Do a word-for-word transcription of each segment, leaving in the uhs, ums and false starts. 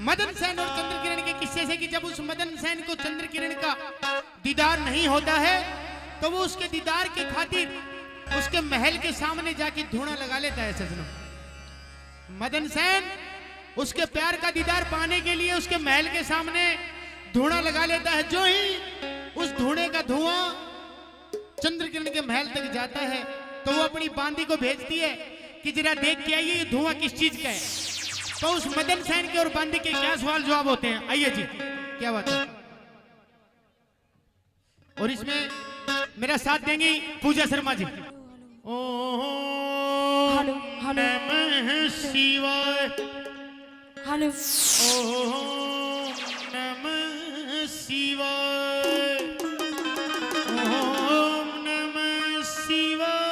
मदन सेन और चंद्र किरण के किस्से से कि जब उस मदन सेन को चंद्र किरण का दीदार नहीं होता है, तो वो उसके दीदार की खातिर उसके महल के सामने जाके धूणा लगा लेता है, सजनों। मदन सेन उसके प्यार का दीदार पाने के लिए उसके महल के सामने धूणा लगा लेता है। जो ही उस धूणे का धुआं चंद्र किरण के महल तक जाता है, तो वो अपनी बांदी को भेजती है कि जरा देख के आइए, ये धुआं किस चीज का है। तो उस मदन सेन के और बांदी के क्या सवाल जवाब होते हैं, आइए जी, क्या बात है। और इसमें मेरा साथ देंगी पूजा शर्मा जी। ओम हेलो, हेलो। नमः शिवाय। हेलो। ओम नमः शिवाय। ओम नमः शिवाय।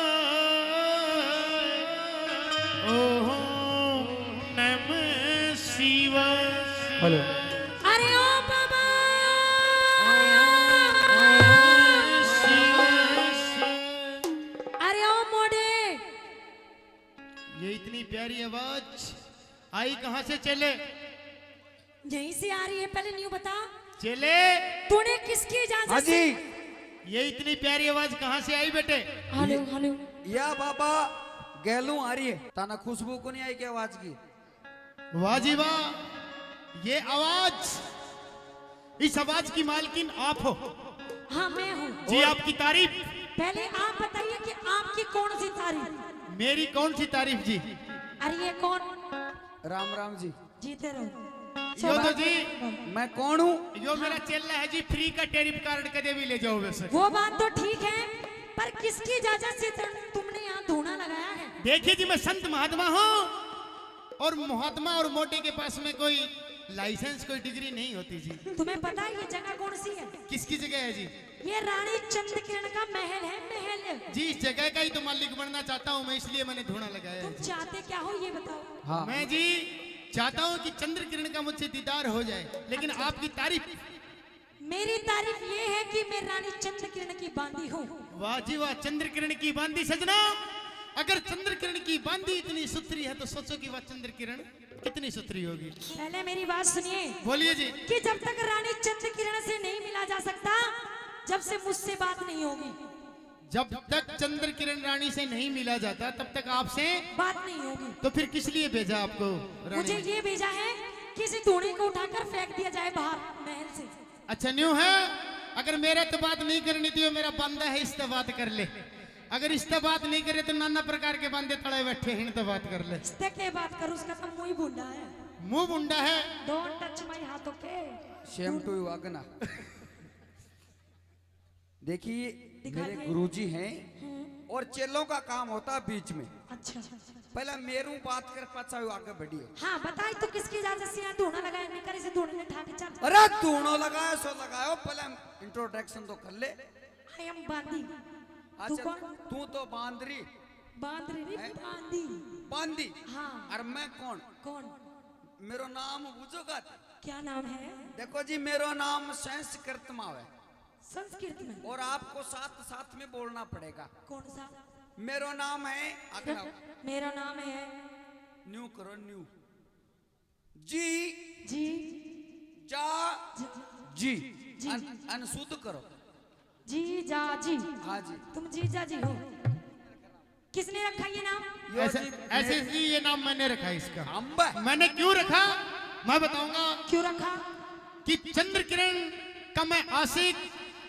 ओम नमः शिवाय। हेलो। अरे ओ बाबा। ओम नमः शिवाय। अरे ओ मोड़े। ये इतनी प्यारी आवाज आई कहां से चेले? यहीं से आ रही है, पहले न्यू बता। चेले। तूने किसकी इजाजत हाँ से जी। ये इतनी प्यारी आवाज कहां से आई बेटे? Hello, hello. या बाबा गैलू आ रही है, ताना खुशबू को नहीं आई क्या आवाज की? वाह जी वाह, ये आवाज, इस आवाज की मालकिन आप हो। हाँ, मैं हूँ। जी, आपकी तारीफ। पहले आप बताइए कि आपकी कौन सी तारीफ? मेरी कौन सी तारीफ जी? अरे ये कौन? राम राम जी। जीते रहो। यो तो जी। मैं कौन हूँ? यो मेरा चेला है जी, फ्री का टैरिफ कार्ड कदे भी ले जाओ वैसे। वो बात तो ठीक है, पर किसकी इजाजत से तुम-, तुमने यहाँ धूणा लगाया है? देखिए जी, मैं संत महात्मा हूँ, और महात्मा और मोटे के पास में कोई लाइसेंस, कोई डिग्री नहीं होती जी। तुम्हें पता है ये जगह कौन सी है? किसकी जगह है जी? ये रानी चंद्र किरण का महल है, महल। जी, इस जगह का ही तो मालिक बनना चाहता हूँ मैं, इसलिए मैंने धूणा लगाया है तुम जी। चाहते क्या हो ये बताओ? हाँ। मैं जी चाहता हूँ कि चंद्र किरण का मुझसे दीदार हो जाए, लेकिन अच्छा। आपकी तारीफ। मेरी तारीफ ये है कि मैं रानी चंद्र किरण की बांदी हूँ। वाह जी वाह, चंद्र किरण की बांदी सजना। अगर चंद्र किरण की बांदी इतनी सुथरी है तो सोचो कि वह चंद्र किरण कितनी सुथरी होगी। पहले मेरी बात सुनिए। बोलिए जी। कि जब तक रानी चंद्र किरण से नहीं मिला जा सकता, जब से मुझसे बात नहीं होगी। जब तक चंद्र किरण रानी से नहीं मिला जाता, तब तक आपसे बात नहीं होगी। तो फिर किस लिए भेजा आपको रानी मुझे ने? ये भेजा है कि इस धूणे को उठाकर फेंक दिया जाए बाहर महल से। अच्छा, न्यू है, अगर मेरे तो बात नहीं करनी थी, मेरा बंदा है, इससे बात कर ले। अगर इससे बात नहीं करे तो नाना प्रकार के बंदे तले बैठे हैं, इनसे बात कर ले। इससे क्या बात करूं, उसका तो मुंह ही भुंडा है। मुंह भुंडा है। Don't touch my हाथों के। Same to you, आगना। देखिए, दिखा मेरे दिए। गुरुजी हैं हम्म। और चेलों का काम होता है बीच में। अच्छा। पहले मेरू बात कर, पाछा वो आगे बढ़िए। हाँ, बताई तो किसकी इजाजत से यहाँ धूणा लगाया, नहीं कर इसे धूणे ने ठा के चल। अरे धूणो लगाया सो लगाओ, पहले इंट्रोडक्शन तो कर ले। I am बांदी। तू अच्छा, कौन? तू तो बांदरी। बांदरी नहीं, हैं? बांदी। बांदी? हाँ। और मैं कौन? कौन? मेरो नाम बुझोगा? क्या नाम है? देखो जी, मेरो नाम संस्कृत में है। संस्कृत में? और आपको साथ साथ में बोलना पड़ेगा। कौन सा? मेरो नाम है, अगला। मेरो नाम है। न्यू करो, न्यू। जी। जी। जा। जी। जी। जी। अन-, अनशुद्ध करो। जी, जा, जी। हाँ जी। तुम जीजा जी हो। किसने रखा ये नाम? यो ऐसे, जी, ऐसे मेरे जी, ये नाम मैंने रखा है इसका। अम्बा। मैंने क्यों रखा, मैं बताऊंगा। क्यों रखा? कि चंद्र किरण का मैं आशिक,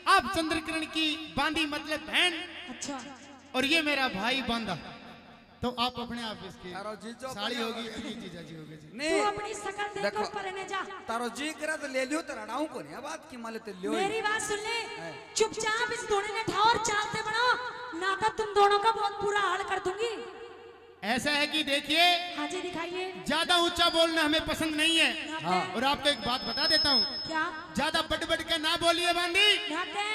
आप चंद्र किरण की बांदी मतलब बहन। अच्छा। और ये मेरा भाई बांदा। तो आप अपने आप इसके तारो जीजो साली बने होगी, हो। ये जीजा जी होगे जी। नहीं। तू अपनी शकल देख देखो, कर परे ने जा। तारो जी करे तो ले लियो, तेरा डाऊ को नहीं, बात की माले ते लियो ही। मेरी बात सुन ले। है। चुपचाप इस धूणे ने ठाओ और चालते बनाओ, ना तो तुम दोनों का बहुत बुरा हाल कर दूंगी। ऐसा है कि देखिए, हाँ जी, दिखाइए। ज्यादा ऊंचा बोलना हमें पसंद नहीं है। हाँ। और आपको एक बात बता देता हूँ। क्या? ज्यादा बड़ बड़ के ना बोलिए बांदी। ना के?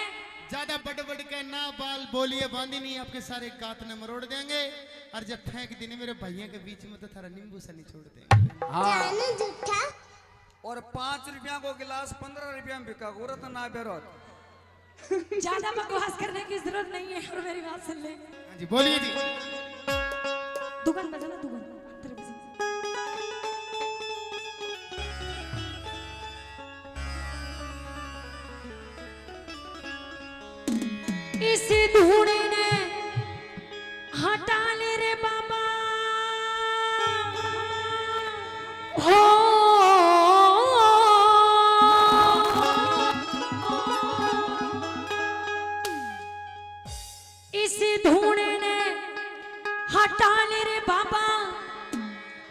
ज्यादा बड़ बड़ के ना बाल बोलिए बांदी, नहीं आपके सारे गात ने मरोड़ देंगे। और जब फेंक देने मेरे भाइयों के बीच में तो थारा नींबू सा नहीं छोड़ देंगे। हाँ। जाने जूठा। और पाँच रुपया को गिलास पन्द्रह रुपया में बिका, गोरत ना बेरोत। ज्यादा बकवास करने की जरूरत नहीं है और मेरी बात सुन ले। हाँ जी, बोलिए जी। दुकान बजा ना, दुकान। तेरे बजा। इस धूणे ने हटा ले रे बाबा। हो, इस धूणे ने हटा ले रे बाबा,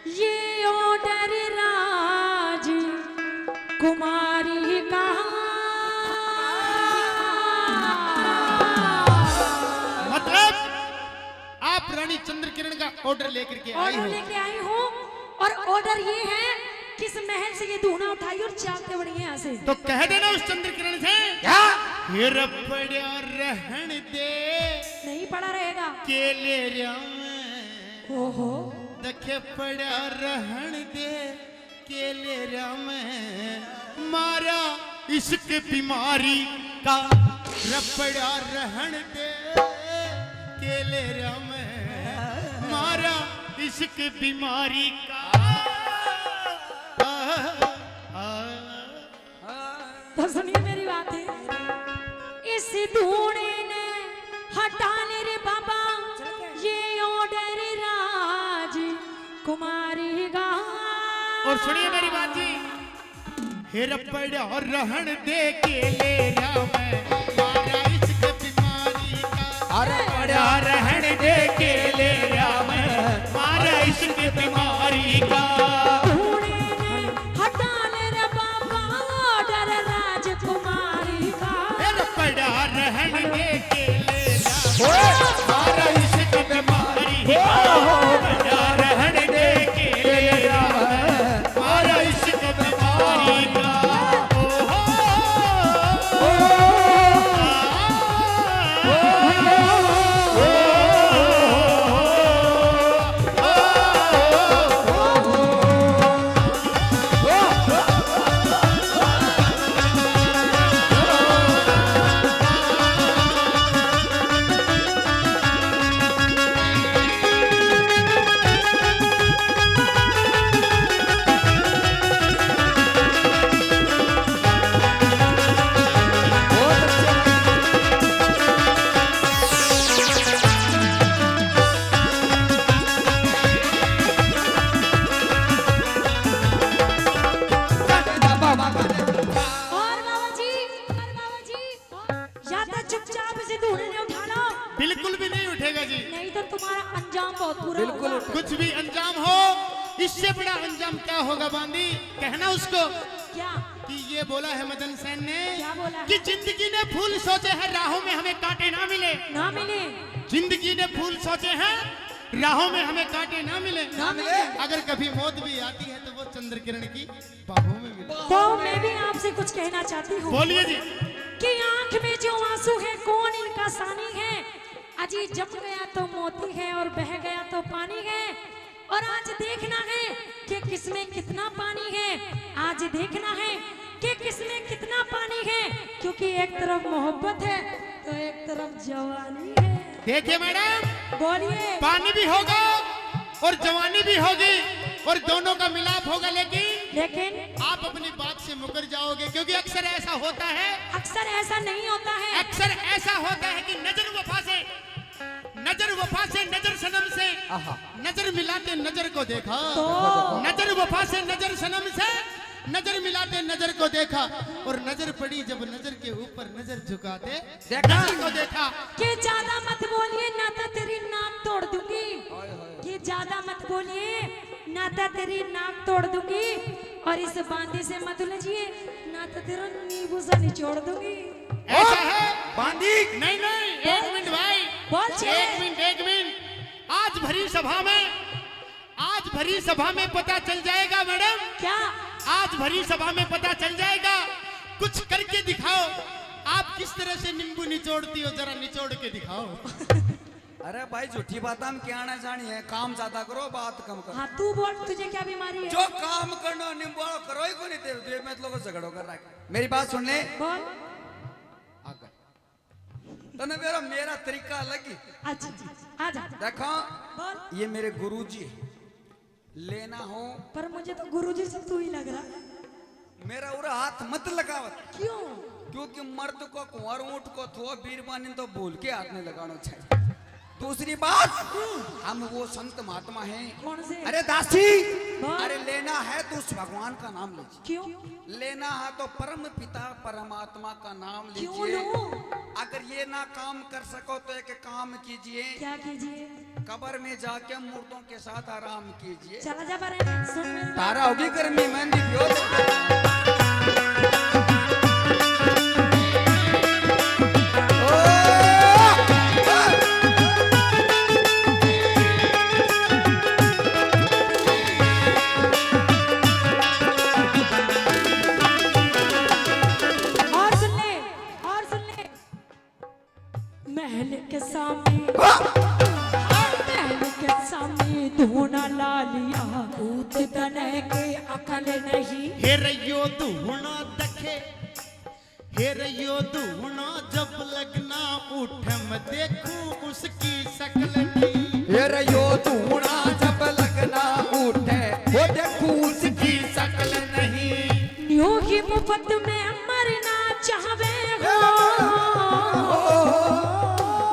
ये ऑर्डर राज कुमारी का। मतलब, आप रानी चंद्र किरण का ऑर्डर लेकर के आई हो? ऑर्डर लेके आई हूँ, और ऑर्डर ये है कि इस महल से ये धूणा उठाइए और चालते बढ़िए यहाँ से। तो कह देना उस चंद्र किरण से, क्या? "हे रपड़िया रहन दे।" नहीं पड़ा रहेगा। "के ले रहा मैं।" ओहो। "दखे पड़ा रहन दे, के ले रहा मैं, मारा इश्क बीमारी का।" "रपड़ा रहन दे, के ले रहा मैं, मारा इश्क बीमारी का।" आ, आ, आ। तो सुनिए मेरी बात है, इस धूणे ने हटा ले रे बाबा, ये ऑर्डर राज कुमारी का। और सुनिए मेरी बात जी, "हे रपड़ा रहन दे, के ले रहा मैं, मारा इश्क बीमारी का।" अरे पड़ा रहन दे, के ले रहा मैं, मारा इश्क बीमारी का। धूणे ने हटा ले रे बाबा, ऑर्डर राजकुमारी का। ए, पड़ा रहन दे, के ले रहा मैं, मारा इश्क बीमारी का। पड़ा रहन दे, के ले रहा मैं, मारा इश्क बीमारी का। ओ हो, ओ हो, ओ हो। और बाबा जी, और बाबा जी, या तो चुपचाप इसे धूणे ने उठा लो। बिल्कुल भी नहीं उठेगा जी। नहीं तो तुम्हारा अंजाम बहुत बुरा बिल्कुल होगा। उठेगा। कुछ भी अंजाम हो, इससे बड़ा अंजाम क्या होगा बांदी? कहना उसको। क्या? कि ये बोला है मदन सेन ने, क्या बोला है? कि जिंदगी ने फूल सोचे हैं, राहों में हमें कांटे ना मिले। ना मिले। जिंदगी ने फूल सोचे हैं, राहों में हमें कांटे ना मिले। ना मिले। अगर कभी मौत भी आती है तो वो चंद्र किरण की बाहों में मिले। तो मैं भी आपसे कुछ कहना चाहती हूँ। बोलिए जी। कि आंख में जो आंसू है, कौन इनका सानी है? अजी जम गया तो मोती है और बह गया तो पानी है। और आज देखना है कि किसमें कितना पानी है, आज देखना है कि किसमें कितना पानी है, क्योंकि एक तरफ मोहब्बत है तो एक तरफ जवानी है। देखिए मैडम, बोलिए। पानी भी होगा और जवानी भी होगी और दोनों का मिलाप होगा, लेकिन लेकिन आप अपनी बात से मुकर जाओगे, क्योंकि अक्सर ऐसा होता है। अक्सर ऐसा नहीं होता है। अक्सर ऐसा होता है कि नजर वफा से, नजर वफा से, नजर सनम से, आहा। नजर मिलाते नजर को देखा। तो? नजर वफा से, नजर सनम से, नजर मिलाते नजर को देखा, और नजर पड़ी जब नजर के ऊपर, नजर झुकाते देखा। नजर को देखा। कि ज्यादा मत बोलिए, ना तो तेरी नाक तोड़ दूंगी। कि ज्यादा मत बोलिए, ना तो तेरी नाक तोड़ दूंगी। और इस बांदी से मत उलझिए, ना तो तेरा नींबू सा निचोड़ दूंगी। ऐसा है? बांदी। नहीं, नहीं, एक बोल। मिनट भाई। बोल छे। एक मिनट, एक मिनट। आज भरी सभा में, आज भरी सभा में पता चल जाएगा मैडम। क्या? आज भरी सभा में पता चल जाएगा। कुछ करके दिखाओ, आप किस तरह से नींबू निचोड़ती हो, जरा निचोड़ के दिखाओ। अरे भाई, झूठी बात हम क्या आना जानी है, काम ज्यादा करो, बात कम करो। हाँ, तू बोल, तुझे क्या बीमारी है? जो काम करना, नींबू वाला करो ही कोनी, तेरे, तेरे में तो लोग झगड़ो कर रहा है। मेरी बात सुन ले। बोल। आगे। तने मेरा, मेरा तरीका अलग ही। अच्छा, अच्छा, आ जा। देखो, बोल। ये मेरे गुरुजी है। लेना हो। पर मुझे तो गुरुजी से तू ही लग रहा है। मेरा उरा हाथ मत लगावत। क्यों? क्योंकि मर्द को कुंवर ऊंट को थो बीरबानी तो भूल के हाथ नहीं लगाना चाहिए। दूसरी बात, हम वो संत महात्मा हैं। कौन से? अरे दास जी, हाँ। अरे लेना है तो उस भगवान का नाम लीजिए। क्यों? लेना है तो परम पिता परमात्मा का नाम क्यों लीजिए। लूं? अगर ये ना काम कर सको तो एक काम कीजिए। क्या कीजिए? कब्र में जाके मुर्दों के साथ आराम कीजिए। चला जा बारे, सुन मेरी बात। तारा होगी गर्मी, मेहंदी पियो। ओ! और सुन ले, और सुन ले। महल के सामने, महल के सामने धूणा ला लिया, ऊत तने के अकल नहीं। हेर यो धूणा दखे, हेर यो धूणा जब लगना उठे, मैं देखूं उसकी शकल नहीं। हेर यो धूणा जब लगना उठे, वो देखूं उसकी शकल नहीं। न्यू ही मुफ्त में मरना चाहवे हो,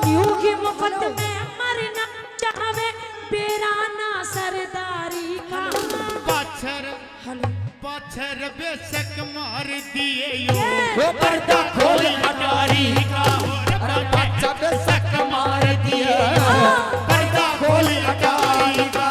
न्यू ही मुफ्त में मरना चाहवे, बेरा ना सरदारी का। पाछर, हेलो। पाछर बेशक मार दिए यो। ये। वो पर्दा खोल अटारी का। अरे पाछर बेशक मार दिए यो। हाँ। पर्दा खोल अटारी का।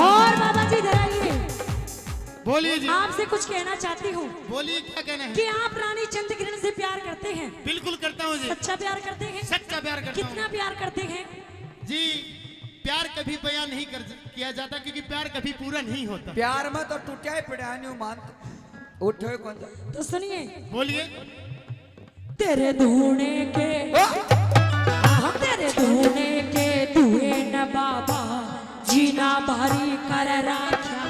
और बाबा जी इधर आइए। बोलिए जी। आपसे कुछ कहना चाहती हूँ। बोलिए, क्या कहना है? कि आप रानी चंद्रकिरण से प्यार करते हैं? बिल्कुल करता हूँ जी। सच्चा प्यार करते हैं? सच्चा प्यार करता हूँ। कितना प्यार करते हैं? जी, प्यार कभी बयां नहीं कर, किया जाता, क्योंकि प्यार कभी पूरा नहीं होता। प्यार में तो टूटिया ही पड़ा, न्यू मानत उठे कौन सा? तो सुनिए। बोलिए। तेरे धूणे के, हाँ? तेरे धूणे के धुए न बाबा, जीना भारी कर राख्या।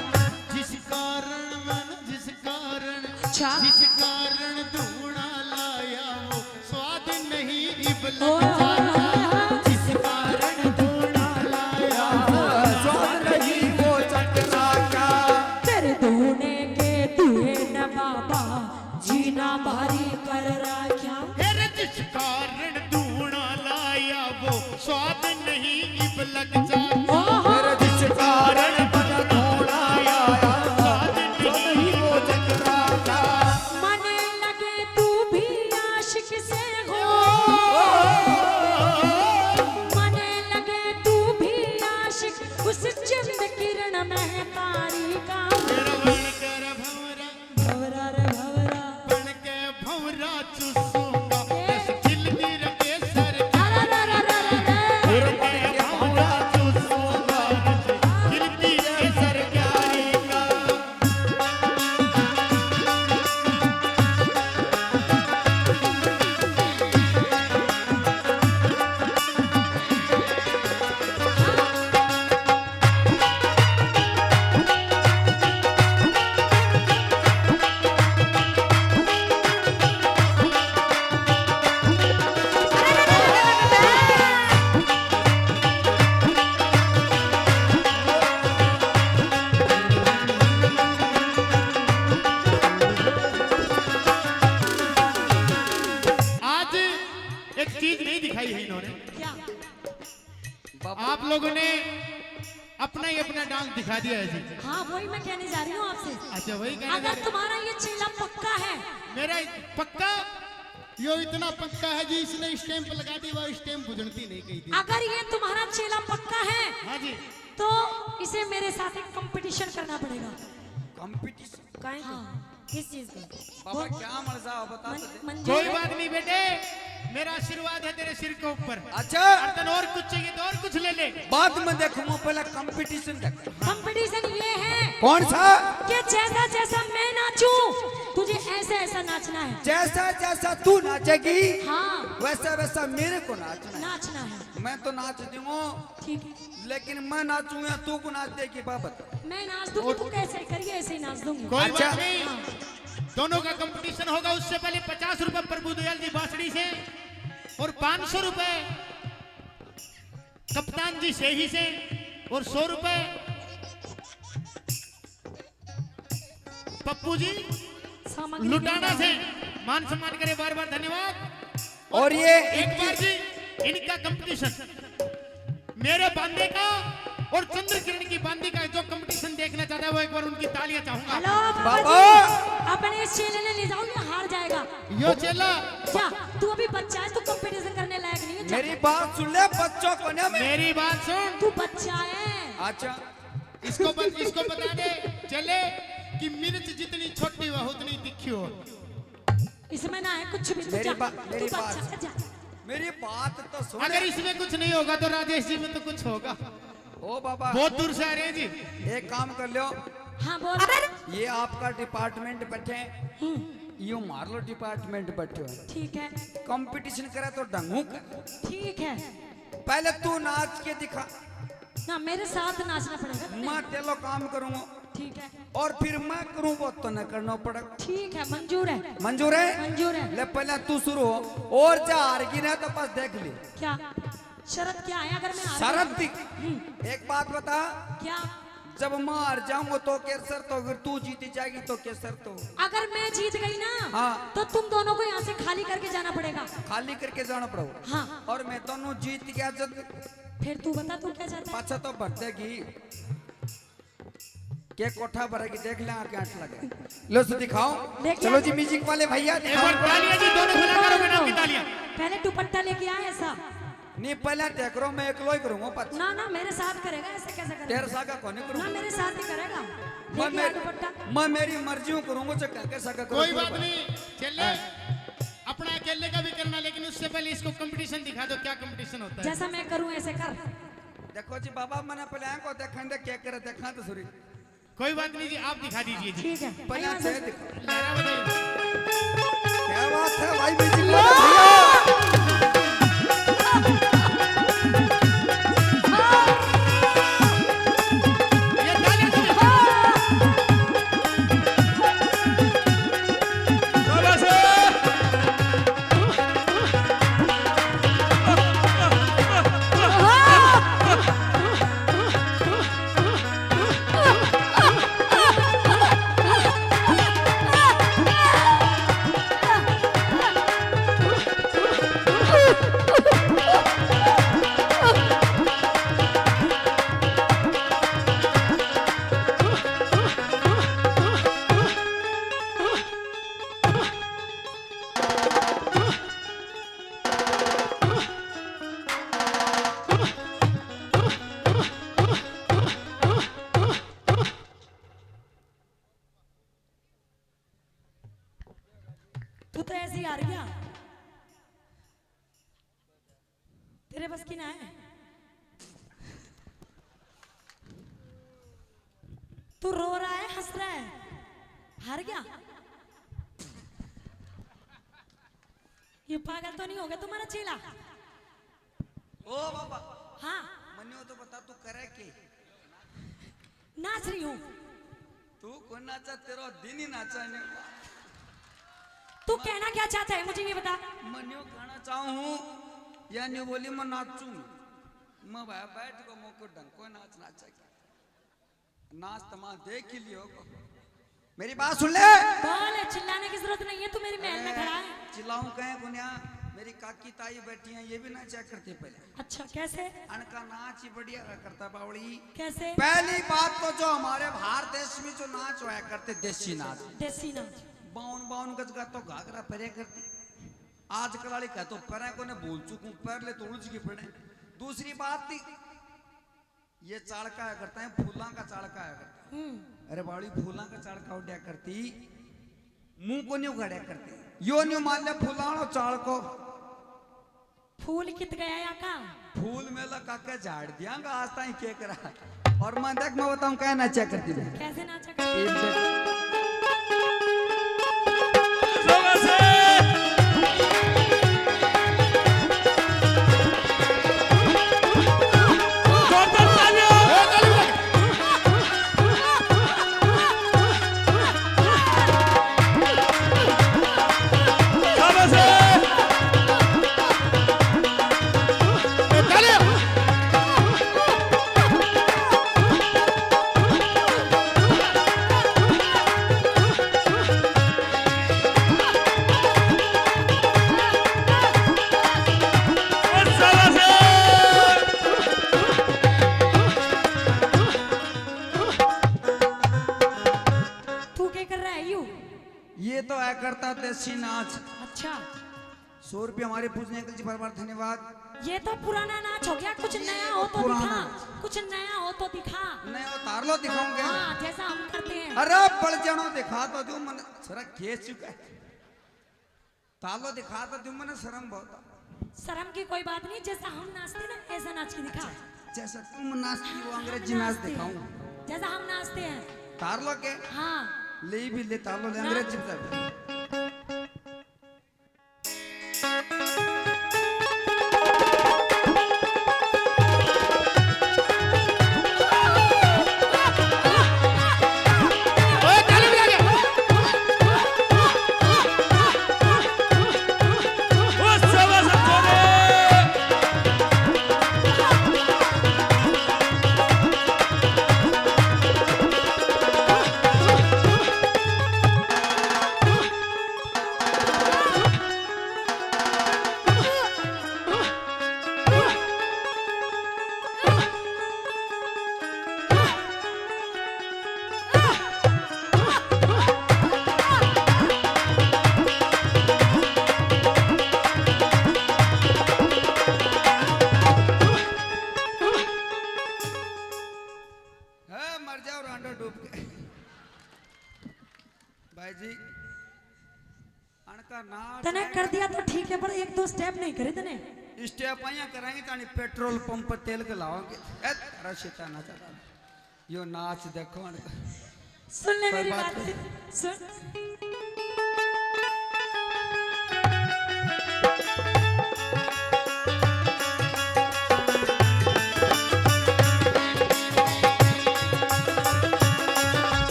जिस कारण मन, जिस कारण, अच्छा। जिस कारण धूणा लाया वो स्वाद नहीं इब लग जाता। जिस कारण धूणा लाया वो स्वाद नहीं वो चखना क्या। तेरे धूणे के धुए न बाबा, जीना भारी कर राख्या। फिर जिस कारण धूणा लाया वो स्वाद नहीं इब लग जाता। फिर जिस कारण मन धूणा आया, स्वाद नहीं वो चखना क्या। मने लगे तू भी आशिक से हो, मने लगे तू भी आशिक उस चंद किरण महतारी का। तेरा बन कर भंवरा, भंवरा रे भंवरा। बन के भंवरा चूसूंगा, रस खिलनी रे केसर। अरे रे रे रे रे। बन के भंवरा चूसूंगा, रस खिलनी रे केसर क्यारी का। आज एक चीज नहीं दिखाई है इन्होंने। क्या? बाबा। आप लोगों ने अपना ही अपना डांस दिखा दिया है जी। हाँ, वही मैं कहने जा रही हूँ आपसे। अच्छा, वही कहने जा अगर रहे हैं। तुम्हारा ये चेला पक्का है। मेरा पक्का, यो इतना पक्का है जी, इसने स्टैंप लगा दी, वो स्टैंप बुझणती नहीं कही थी। अगर ये तुम्हारा चेला पक्का है, हाँ जी। तो इसे मेरे साथ एक कंपटीशन करना पड़ेगा। कंपटीशन? काहे को? हाँ, किस चीज का? बाबा, बोल। क्या मर्जा हो, बता मन-, तो दे। मंजूर कोई है? बात नहीं बेटे, मेरा आशीर्वाद है तेरे सिर के ऊपर। अच्छा। और तन और कुछ चाहिए तो और कुछ ले ले। बाद में देखूंगा, पहले कंपटीशन देख। कंपटीशन ये है। कौन सा? कि जैसा जैसा मैं नाचूं, तुझे ऐसा ऐसा नाचना है। जैसा जैसा तू नाचेगी, हाँ। वैसा वैसा मेरे को नाचना है। नाचना है। मैं तो नाच दूंगा, ठीक है। लेकिन मैं नाचूंगा, तू को नाच देगी बाबत। मैं नाच दूंगी, तू कैसे करिए, ऐसे ही नाच दूंगी। कोई अच्छा। बात नहीं। हाँ। दोनों का कंपटीशन होगा। उससे पहले पचास रुपए प्रभु दयाल जी बांसड़ी से और पाँच सौ रुपए कप्तान जी सेही से और सौ रुपए पप्पू जी सामग्री लुटाना से। मान सम्मान करे, बार बार धन्यवाद। और ये एक बार जी इनका कंपटीशन, मेरे बांदे का और चंद्र किरण की बांदी का जो कंपटीशन देखना चाहता है, वो एक बार उनकी तालियां चाहूंगा। हेलो बाबा बाबा। जी, अपने इस चेले ने ले जाओ, ये हार जाएगा। यो चेला। क्या तू अभी बच्चा है, तू कंपटीशन करने लायक नहीं है, जा। मेरी बात सुन ले, बच्चों को ना मैं मेरी बात सुन। तू बच्चा है। अच्छा। इसको बत-, इसको बता दे चेले कि मिर्च जितनी छोटी हो उतनी तीखी हो। इसमें ना है कुछ भी, तू मेरी जा, बा-, तू मेरी बच्चा बात, है, जा। मेरी बात तो सुन। अगर इसमें कुछ नहीं होगा तो राजेश जी में तो कुछ होगा। ओ बाबा। बहुत दूर से आ रहे हैं जी। एक काम कर लो। हाँ, बोल। ये आपका डिपार्टमेंट बैठे, हम्म। यो मार लो डिपार्टमेंट बैठे हो। ठीक है। कंपटीशन करे तो ढंगू कर। ठीक है। पहले तू नाच के दिखा। ना, मेरे साथ नाचना पड़ेगा। मैं तेलो काम करूंगा। ठीक है। और फिर मैं करूं वो तो न करना पड़ेगा। ठीक है, मंजूर है। मंजूर है? मंजूर है। ले पहले तू शुरू हो, और जा हार गई ना तो बस देख ले। क्या शर्त क्या है अगर मैं हार शर्त गई? दिख। हम्म। एक बात बता। क्या? जब मैं हार जाऊंगा तो के शर्त हो, अगर तू जीत जाएगी तो के शर्त हो? अगर मैं जीत गई ना, हाँ। तो तुम दोनों को यहाँ से खाली करके जाना पड़ेगा। खाली करके जाना पड़ेगा। हाँ। और मैं दोनों जीत गया जब फिर तू बता, तू क्या चाहता है? पाछा तो भर देगी। के कोठा भरेगी, देख ले, आके आठ लगे। लो से दिखाओ। लेके चलो आ। जी, म्यूजिक वाले भैया, एक दिखाओ। बार तालियां जी, दोनों कलाकारों के नाम की तालियां। पहले दुपट्टा लेके आए ऐसा। नहीं, पहले देख रहा हूँ, मैं एकलो ही करूँगा पाछा। ना, ना, मेरे साथ करेगा, ऐसे कैसे करेगा? तेरे साथ का कौन करूँगा? ना, मेरे साथ ही करेगा। मैं लेके आ मेरी, दुपट्टा। मैं मेरी मर्जी हूँ करूँगा, चाहे कैसा का करूँ, कोई बात नहीं, चल ले। हाँ। अपना अकेले का भी करना, लेकिन उससे पहले इसको कंपटीशन दिखा दो, क्या कंपटीशन होता है? जैसा मैं करूँ, ऐसे कर। देखो जी बाबा, मैंने पहले को देखा, क्या करे, देखा तो सॉरी। कोई बात नहीं जी, आप दिखा दीजिए जी। ठीक है। पहले आइए, से आइए। दिखा। लहरा बजाइए। क्या बात है भाई, म्यूजिक वाले भैया। ये तालियां दो। शाबाश। तू तो ऐसे ही हार गया, तेरे बस की ना है। तू रो रहा है, हंस रहा है, हार गया। ये पागल तो नहीं हो गया तुम्हारा चेला? ओ बाबा। हाँ। मन्ने तो बता, तू करे के? नाच रही हूँ। तू कौन नाचा, तेरा दिन ही नाचा नहीं। तू कहना क्या चाहता है, मुझे ये बता। मैं न्यू कहना चाहूँ हूँ, या न्यू बोली, मैं नाचूं। मैं भाई बैठ को मौको ढंग को नाच नाचा के। नाच तमाश देख ही लियो। मेरी बात सुन ले। बोल, चिल्लाने की जरूरत नहीं है, तू मेरी महल में अरे, खड़ा है। चिल्लाऊं कहें गुनिया, मेरी काकी ताई बैठी हैं, ये भी नाचा करती पहले। अच्छा, कैसे? अनका नाच ही बढ़िया हुआ करता बावली। कैसे? पहली बात तो जो हमारे भारत देश में जो नाच होया करते, देसी नाच। देसी नाच। बावन बावन गज का तो घाघरा पहरे करती। आजकल वाली कह तो पहरे को ने भूल चुकूं, पहले तो उलझ के पड़े। दूसरी बात थी, ये चाल का करता है, फूलां का चाल का करता है। हम्म। अरे बावली, फूलां का चाल का उड्या करती, मुंह को नहीं उगाड़या करती। यो नहीं मान ले फूलाणो चाल को। फूल कित गया या का? फूल मेला काके झाड़ दियांगा आज ताई के करा। और मैं देख, मैं बताऊं क्या नाचा करती मैं। कैसे नाचा करती? एक देख। देसी नाच। अच्छा। सौ रुपये हमारे पूजने अंकल जी, बार बार धन्यवाद। ये तो पुराना नाच हो गया, कुछ ये नया तो हो तो पुराना दिखा, नाच। कुछ नया हो तो दिखा। नया उतार लो, दिखाऊंगे। हाँ, जैसा हम करते हैं। अरे बड़ जानो, दिखा तो दूं, मन सारा खेस चुका है। तालो दिखा तो दूं, मने शर्म बहुत आ। शर्म की कोई बात नहीं, जैसा हम नाचते ना, ऐसा नाच के दिखा। अच्छा, जैसा तुम नाचती हो, हम अंग्रेजी नाच नाचते हैं। दिखाऊं। जैसा हम नाचते हैं। तार लो के? हाँ। ले भी ले, तार लो ले, नाच। अंग्रेजी बता। है, मर जाओ रांडो डूब के। भाई जी, अणका नाच तने कर दिया तो ठीक है, पर एक दो step नहीं करे तने। Step आइया कराएंगे, तानी petrol pump पर तेल के लाओगे। ए, तेरा शैतान आ जाता। यो नाच देखो अणका। सुन ले कोई मेरी बात बात, नहीं। सुन।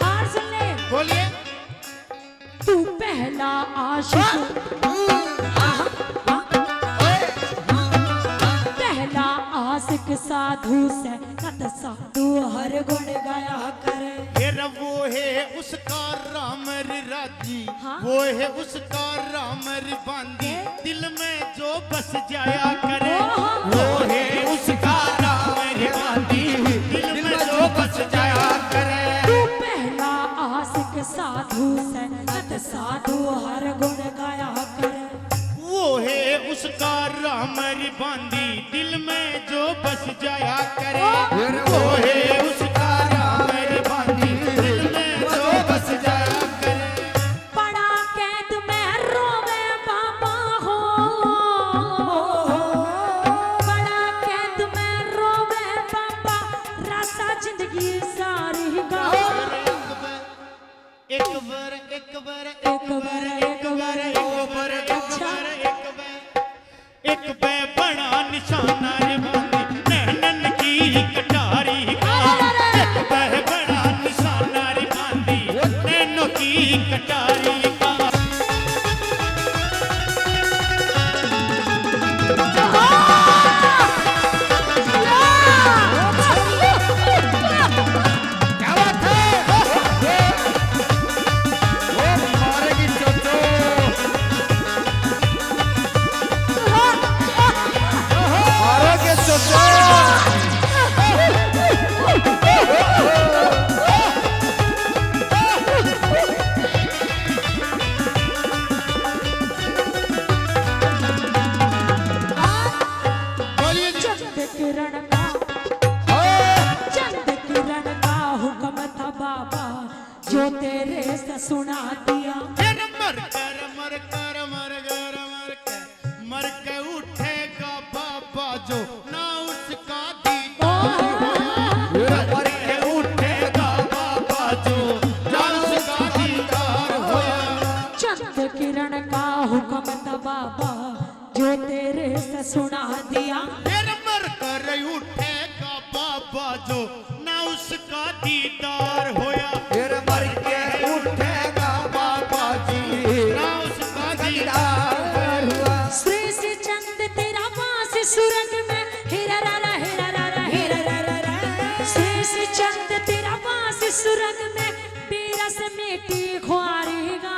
और सुन ले। बोलिए। तू पहला आशिक, हाँ। पहला आशिक साधु से, कत साधु हर गुण गाया करे। फिर वो है उसका राम रे राजी, हाँ। वो है उसका राम रे बांदी, है? दिल में जो बस जाया करे। ओहो। वो है उसका राम रे बांदी, दिल में जो बस जाया करे। तू पहला आशिक साधु से, कत साधु हर गुण गाया करे। वो है उसका राम री बांदी, दिल में जो बस जाया करे। ओ! वो है उसका राम री बांदी, दिल में जो बस जाया करे। पड़ा कैद में रोवे बाबा हो, पड़ा कैद में रोवे बाबा, रासा जिंदगी सारी का। एक बार, एक बार, एक बार, एक बार, एक बार, एक बार, एक बार, एक बार। एक बे बड़ा निशाना रे बांदी, नैनन की कटारी का। एक बे बड़ा निशाना रे बांदी, नैनों की कटारी का। क्या बात है? ओ मारेगी चोचो। मारेगी चोचो। बोलिए जी। चंद किरण का, हाँ। चंद किरण का हुक्म था बाबा, जो तेरे से सुना दिया। फिर मर कर, मर कर, मर कर, मर कर, मर के उठेगा बाबा, जो ना उसका दीदार होया। मर के उठेगा बाबा, जो ना उसका दीदार होया। चंद किरण का हुक्म था बाबा, जो तेरे से सुना दिया। फिर मर कर उठेगा बाबा, जो ना उसका दीदार होया। फिर मर के उठेगा बाबा जी, ना उसका दीदार हुआ। श्री श्री चंद तेरा वास सुरग में, हीरा रा रा, हीरा रा रा, हीरा रा रा रा। श्री श्री चंद तेरा वास सुरग में, पीरस मिट्टी खुआरी गा।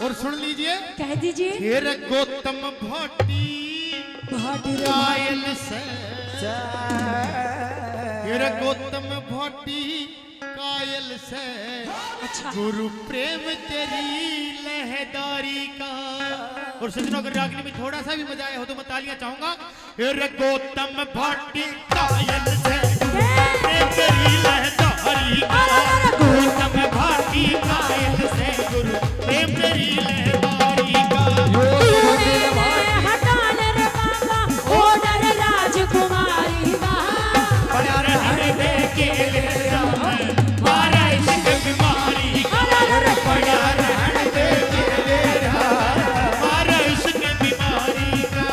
और सुन लीजिए। कह दीजिए। फिर गौतम भाटी भाटी रे कायल से। फिर गौतम भाटी कायल से। अच्छा। गुरु प्रेम तेरी लहदारी का। और सजनों, अगर रागनी में थोड़ा सा भी मजा आया हो तो मैं तालियां चाहूंगा। फिर गौतम भाटी कायल से गुरु प्रेम तेरी लहदारी का। गौतम भाटी कायल से गुरु प्रेम तेरी लहदारी का। हटान रे बाबा, ओ डर राजकुमारी का। बड़ा रहन दे के मारा इश्क बीमारी का। बड़ा रहन दे के मारा इश्क बीमारी का।